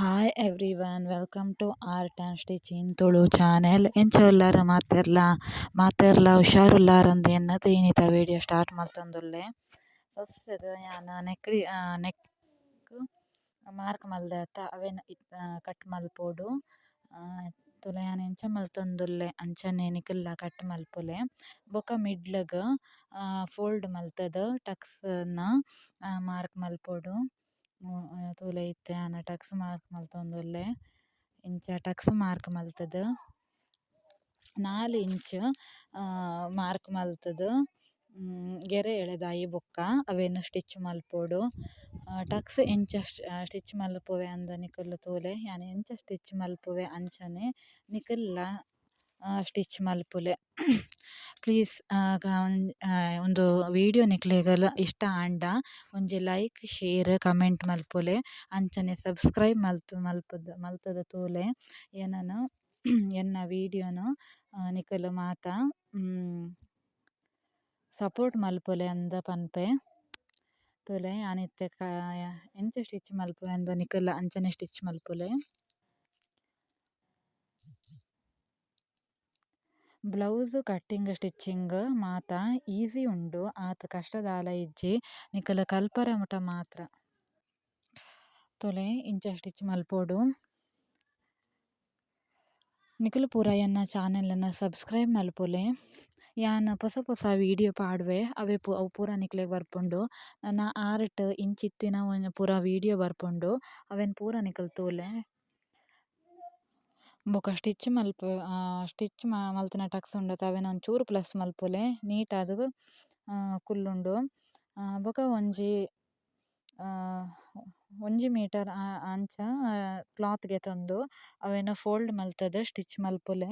Hi everyone, welcome to art and stitch in Tulu channel. ಎಂಚ ಉಲ್ಲರ್ ಮಾತೆರ್ಲ ಮಾತೆರ್ಲ ಹುಷಾರುಲ್ಲಾರಂದ್ ಎನ್ನುದು ಇನಿತ ವಿಡಿಯೋ ಸ್ಟಾರ್ಟ್ ಮಲ್ತೊಂದುಲ್ಲೆ. ಫಸ್ಟ್ ಯಾನ್ ನೆಕ್ ನೆಕ್ ಮಾರ್ಕ್ ಮಲ್ದೆ ಅವೆನ್ ಕಟ್ ಮಲ್ಪೊಡು. ತೂಲೆ ಯಾನ್ ಎಂಚ ಮಲ್ತೊಂದುಲ್ಲೆ ಅಂಚನೆ ನಿಕುಲ್ಲ ಕಟ್ ಮಲ್ಪುಲೆ. ಬೊಕ ಮಿಡ್ಲ್ ಗ್ ಫೋಲ್ಡ್ ಮಲ್ತುದು ಟಕ್ಸ್ ನ್ ಮಾರ್ಕ್ ಮಲ್ಪೊಡು. ತೂಲೆ ಇತ್ತೆ ಯಾನ್ ಟಕ್ಸ್ ಮಾರ್ಕ್ ಮಲ್ತೊಂದುಲ್ಲೆ. ಇಂಚ ಟಕ್ಸ್ ಮಾರ್ಕ್ ಮಲ್ತುದು 4 ಇಂಚ್ ಮಾರ್ಕ್ ಮಲ್ತುದು ಗೆರೆ ಎಳೆದಾಯಿ ಬೊಕ್ಕ ಅವೆನ್ ಸ್ಟಿಚ್ ಮಲ್ಪೊಡು. ಟಕ್ಸ್ ಎಂಚ ಸ್ಟಿಚ್ ಮಲ್ಪುವೆ ಅಂದ್ ನಿಕುಲು ತೂಲೆ ಯಾನ್ ಎಂಚ ಸ್ಟಿಚ್ ಮಲ್ಪುವೆ ಅಂಚನೆ ನಿಕುಲ್ಲ ಸ್ಟಿಚ್ ಮಲ್ಪುಲೆ. ಪ್ಲೀಸ್ ಉಂದು ವಿಡಿಯೋ ನಿಕ್ಲೆಗಲ ಇಷ್ಟ ಆಂಡ ಒಂಜಿ ಲೈಕ್ ಶೇರ್ ಕಮೆಂಟ್ ಮಲ್ಪುಲೆ ಅಂಚನೆ ಸಬ್ಸ್ಕ್ರೈಬ್ ಮಲ್ತ್ ಮಲ್ಪುದು ಮಲ್ತುದು ತೂಲೆ ಎನನ್ ಎನ್ನ ವಿಡಿಯೋನು ನಿಕುಲು ಮಾತ ಸಪೋರ್ಟ್ ಮಲ್ಪುಲೆ ಅಂದ್ ಪನ್ಪೆ. ತೂಲೆ ಯಾನ್ ಇತ್ತೆ ಎಂಚ ಸ್ಟಿಚ್ ಮಲ್ಪುವೆ ಅಂದ್ ನಿಕುಲ್ಲ ಅಂಚನೆ ಸ್ಟಿಚ್ ಮಲ್ಪುಲೆ. ಬ್ಲೌಸ್ ಕಟ್ಟಿಂಗ್ ಸ್ಟಿಚಿಂಗ್ ಮಾತ ಈಸಿ ಉಂಡು ಆತ್ ಕಷ್ಟ ದಾಲ ಇಜ್ಜಿ ನಿಕುಲು ಕಲ್ಪರೆ ಮುಟ ಮಾತ್ರ. ತೂಲೆ ಇಂಚ ಸ್ಟಿಚ್ ಮಲ್ಪೊಡು. ನಿಕುಲು ಪೂರ ಎನ್ನ ಚಾನೆಲ್ ನ್ ಸಬ್ಸ್ಕ್ರೈಬ್ ಮಲ್ಪುಲೆ. ಯಾನ್ ಪೊಸ ಪೊಸ ವಿಡಿಯೋ ಪಾಡುವೆ ಅವೆ ಅವು ಪೂರ ನಿಕ್ಲೆಗ್ ಬರ್ಪುಂಡು. ನನ ಆರ್ಟ್ ಇಂಚಿತ್ತಿನ ಒಂಜಿ ಪೂರ ವಿಡಿಯೋ ಬರ್ಪುಂಡು ಅವೆನ್ ಪೂರ ನಿಕುಲು ತೂಲೆ. ಬೊಕ ಸ್ಟಿಚ್ ಮಲ್ಪು ಸ್ಟಿಚ್ ಮಲ್ತಿನ ಟಕ್ಸ್ ಉಂಡತ ಅವೆನ್ ಒಂಚೂರು ಪ್ಲಸ್ ಮಲ್ಪುಲೆ ನೀಟ್ ಆದ್ ಕುಲ್ಲುಂಡು. ಬೊಕ ಒಂಜಿ ಒಂಜಿ ಮೀಟರ್ ಅಂಚ ಕ್ಲೋತ್ ಗೆತೊಂದು ಅವೆನ್ ಫೋಲ್ಡ್ ಮಲ್ತುದು ಸ್ಟಿಚ್ ಮಲ್ಪುಲೆ.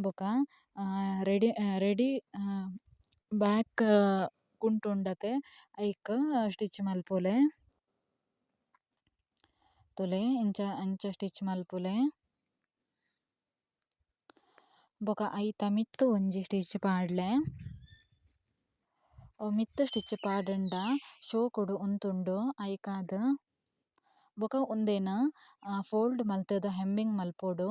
ಬೊಕ ರೆಡಿ ರೆಡಿ ಬ್ಯಾಕ್ ಕುಂಟು ಉಂಡತೆ ಐಕ್ ಸ್ಟಿಚ್ ಮಲ್ಪುಲೆ. ತೂಲೆ ಇಂಚ ಇಂಚ ಸ್ಟಿಚ್ ಮಲ್ಪುಲೆ. ಬೊಕ ಐತ ಮಿತ್ತ್ ಒಂಜಿ ಸ್ಟಿಚ್ ಪಾಡ್ಲೆ. ಮಿತ್ತ್ ಸ್ಟಿಚ್ ಪಾಡುಂಡ ಶೋಕುಡು ಉಂತುಂಡು ಐಕಾದ್. ಬೊಕ ಉಂದೆನ್ ಫೋಲ್ಡ್ ಮಲ್ತುದು ಹೆಮ್ಮಿಂಗ್ ಮಲ್ಪೊಡು.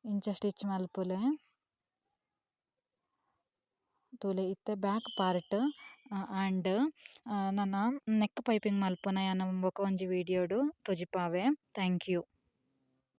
ಇಂಚ ಸ್ಟಿಚ್ ಮಲ್ಪುಲೆ. ತೂಲೆ ಇತ್ತೆ ಬ್ಯಾಕ್ ಪಾರ್ಟ್ ಆಂಡ್. ನನ ನೆಕ್ ಪೈಪಿಂಗ್ ಮಲ್ಪುನ ಯಾನ್ ಬೊಕ ಒಂಜಿ ವಿಡಿಯೋ ಡು ತೋಜಿಪಾವೆ. Thank you.